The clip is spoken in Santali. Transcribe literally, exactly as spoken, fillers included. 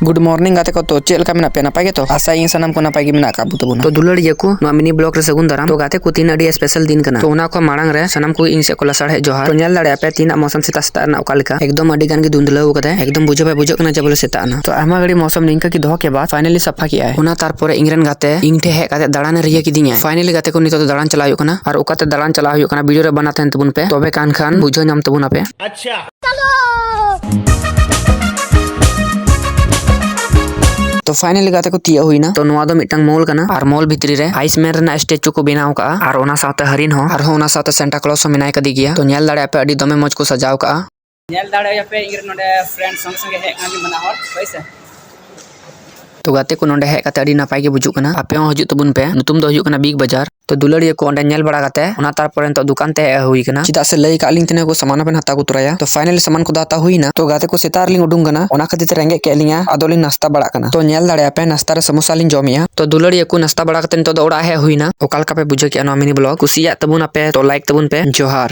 Good morning ᱜᱟᱛᱮ ᱠᱚ, ᱛᱚ ᱪᱮᱫ ᱞᱮᱠᱟ ᱢᱮᱱᱟᱜ ᱯᱮᱭᱟ? ᱱᱟᱯᱟᱭ ᱜᱮᱛᱚ? ᱟᱥᱟᱭᱟᱹᱧ ᱥᱟᱱᱟᱢ ᱠᱚ ᱱᱟᱯᱟᱭ ᱜᱮ ᱢᱮᱱᱟᱜ ᱟᱠᱟᱫ ᱵᱚ ᱛᱟᱵᱚᱱᱟ᱾ ᱛᱚ ᱫᱩᱞᱟᱹᱲᱤᱭᱟᱹ ᱠᱚ, ᱱᱚᱣᱟ mini vlog ᱨᱮ ᱥᱟᱹᱜᱩᱱ ᱫᱟᱨᱟᱢ᱾ ᱛᱚ ᱜᱟᱛᱮ ᱠᱚ, ᱛᱤᱦᱤᱧ ᱟᱹᱰᱤ special ᱫᱤᱱ ᱠᱟᱱᱟ᱾ ᱛᱚ ᱚᱱᱟ ᱠᱷᱚᱱ ᱢᱟᱲᱟᱝ ᱨᱮ ᱥᱟᱱᱟᱢ ᱠᱚ ᱤᱧ ᱥᱮᱫ ᱠᱚ ᱞᱟᱥᱟᱲᱦᱮᱫ ᱡᱚᱦᱟᱨ᱾ ᱛᱚ ᱧᱮᱞ ᱫᱟᱲᱮᱭᱟᱜ ᱯᱮ ᱛᱤᱦᱤᱧᱟᱜ ᱢᱳᱥᱚᱢ ᱥᱮᱛᱟᱜ ᱥᱮᱛᱟᱜ ᱨᱮᱱᱟᱜ ᱚᱠᱟ ᱞᱮᱠᱟ, ᱮᱠᱫᱚᱢ ᱟᱹᱰᱤ ᱜᱟᱱ ᱜᱮ ᱫᱩᱸᱫᱷᱞᱟᱹᱣ ᱠᱟᱫᱟᱭ, ᱮᱠᱫᱚᱢ ᱵᱩᱡᱷᱟᱹᱣ ᱵᱟᱭ ᱵᱩᱡᱷᱟᱹᱜ ᱠᱟᱱᱟ ᱡᱮ ᱵᱚᱞᱮ ᱥᱮᱛᱟᱜ ᱮᱱᱟ᱾ ᱛᱚ ᱟᱭᱢᱟ ᱜᱷᱟᱹᱲᱤ ᱢᱳᱥᱚᱢ ᱱᱤᱝᱠᱟ ᱜᱮ ᱫᱚᱦᱚ ᱠᱮᱫ ᱵᱟᱫ finally ᱥᱟᱯᱷᱟ ᱠᱮᱜᱼᱟᱭ᱾ ᱚᱱᱟ ᱛᱟᱨᱯᱚᱨᱮ ᱤᱧ ᱨᱮᱱ ᱜᱟᱛᱮ ᱤᱧ ᱴᱷᱮᱱ ᱦᱮᱡ ᱠᱟᱛᱮ ᱫᱟᱬᱟᱱ ᱮ ᱨᱤᱭᱟᱹ ᱠᱤᱫᱤᱧᱟᱭ᱾ Finally ᱜᱟᱛᱮ ᱠᱚ, ᱱᱤᱛᱚᱜ ᱫᱚ ᱫᱟᱬᱟᱱ ᱪᱟᱞᱟᱣ ᱦᱩᱭᱩᱜ ᱠᱟᱱᱟ, ᱟᱨ ᱚᱠᱟᱛᱮ ᱫᱟᱬᱟᱱ ᱪᱟᱞᱟᱣ ᱦᱩᱭᱩᱜ ᱠᱟᱱᱟ video ᱨᱮ ᱵᱟᱱᱟ ᱛᱟᱦᱮᱱ ᱛᱟᱵᱚᱱ ᱯᱮ, ᱛᱚᱵᱮ ᱠᱷᱟᱱ ᱠᱷᱟᱱ ᱵᱩᱡᱷᱟᱹᱣ ᱧᱟᱢ ᱛᱟᱵᱚᱱ ᱟᱯᱮ᱾ ᱛᱚ finally ᱜᱟᱛᱮ ᱠᱚ, ᱛᱤᱭᱟᱹᱜ ᱦᱩᱭᱱᱟ᱾ ᱛᱚ ᱱᱚᱣᱟ ᱫᱚ ᱢᱤᱫᱴᱟᱝ mall ᱠᱟᱱᱟ, ᱟᱨ mall ᱵᱷᱤᱛᱨᱤ ᱨᱮ Ice Man ᱨᱮᱱᱟᱜ statue ᱠᱚ ᱵᱮᱱᱟᱣ ᱠᱟᱜᱼᱟ, ᱟᱨ ᱚᱱᱟ ᱥᱟᱶᱛᱮ ᱦᱟᱹᱨᱤᱱ ᱦᱚᱸ, ᱟᱨᱦᱚᱸ ᱚᱱᱟ ᱥᱟᱶᱛᱮ Santa Claus ᱦᱚᱸ ᱢᱮᱱᱟᱭ ᱠᱟᱫᱮ ᱜᱮᱭᱟ᱾ ᱛᱚ ᱧᱮᱞ ᱫᱟᱲᱮᱭᱟᱜ ᱯᱮ ᱟᱹᱰᱤ ᱫᱚᱢᱮ ᱢᱚᱡᱽ ᱠᱚ ᱥᱟᱡᱟᱣ ᱠᱟᱜᱼᱟ᱾ ᱧᱮᱞ ᱫᱟᱲᱮᱭᱟᱯᱮ ᱤᱧ ᱨᱮᱱ ᱱᱚᱰᱮ friend ᱥᱚᱸᱜᱮ ᱥᱚᱸᱜᱮ ᱦᱮᱡ ᱠᱟᱱᱟ ᱵᱟᱱᱟ ᱦᱚᱲ, ᱦᱳᱭ ᱥᱮ᱾ ᱛᱚ ᱜᱟᱛᱮ ᱠᱚ, ᱱᱚᱰᱮ ᱦᱮᱡ ᱠᱟᱛᱮ ᱟᱹᱰᱤ ᱱᱟᱯᱟᱭ ᱜᱮ ᱵᱩᱡᱩᱜ ᱠᱟᱱᱟ, ᱟᱯᱮ ᱦᱚᱸ ᱦᱤᱡᱩᱜ ᱛᱟᱵᱚᱱ ᱯᱮ᱾ ᱧᱩᱛᱩᱢ ᱫᱚ ᱦᱩᱭᱩᱜ ᱠᱟᱱᱟ Big Bazaar᱾ ᱛᱚ ᱫᱩᱞᱟᱹᱲᱤᱭᱟᱹ ᱠᱚ, ᱚᱸᱰᱮ ᱧᱮᱞ ᱵᱟᱲᱟ ᱠᱟᱛᱮ ᱚᱱᱟ ᱛᱟᱨᱯᱚᱨᱮ ᱱᱤᱛᱚᱜ ᱫᱚᱠᱟᱱ ᱛᱮ ᱦᱮᱡ ᱦᱩᱭ ᱠᱟᱱᱟ, ᱪᱮᱫᱟᱜ ᱥᱮ ᱞᱟᱹᱭ ᱠᱟᱜ ᱞᱤᱧ ᱛᱟᱦᱮᱱᱟ ᱠᱚ ᱥᱟᱢᱟᱱ ᱦᱚᱸᱵᱮᱱ ᱦᱟᱛᱟᱣ ᱟᱹᱜᱩ ᱛᱚᱨᱟᱭᱟ᱾ ᱛᱚ finally ᱥᱟᱢᱟᱱ ᱠᱚᱫᱚ ᱦᱟᱛᱟᱣ ᱦᱩᱭᱱᱟ᱾ ᱛᱚ ᱜᱟᱛᱮ ᱠᱚ, ᱥᱮᱛᱟᱜ ᱨᱮᱞᱤᱧ ᱩᱰᱩᱝ ᱠᱟᱱᱟ, ᱚᱱᱟ ᱠᱷᱟᱹᱛᱤᱨ ᱛᱮ ᱨᱮᱸᱜᱮᱡ ᱠᱮᱫ ᱞᱤᱧᱟ, ᱟᱫᱚ ᱞᱤᱧ ᱱᱟᱥᱛᱟ ᱵᱟᱲᱟᱜ ᱠᱟᱱᱟ᱾ ᱛᱚ ᱧᱮᱞ ᱫᱟᱲᱮᱭᱟᱜ ᱯᱮ ᱱᱟᱥᱛᱟ ᱨᱮ ᱥᱟᱢᱳᱥᱟ ᱞᱤᱧ ᱡᱚᱢᱮᱜᱼᱟ᱾ ᱛᱚ ᱫᱩᱞᱟᱹᱲᱤᱭᱟᱹ ᱠᱚ, ᱱᱟᱥᱛᱟ ᱵᱟᱲᱟ ᱠᱟᱛᱮ ᱱᱤᱛᱚᱜ ᱫᱚ ᱚᱲᱟᱜ ᱦᱮᱡ ᱦᱩᱭᱱᱟ᱾ ᱚᱠᱟ ᱞᱮᱠᱟ ᱯᱮ ᱵᱩᱡᱷᱟᱹᱣ ᱠᱮᱜᱼᱟ ᱱᱚᱣᱟ mini vlog? ᱠᱩᱥᱤᱭᱟᱜ ᱛᱟᱵᱚᱱ ᱟᱯᱮ ᱛᱚ like ᱛᱟᱵᱚᱱ ᱯᱮ᱾ ᱡᱚᱦᱟᱨ᱾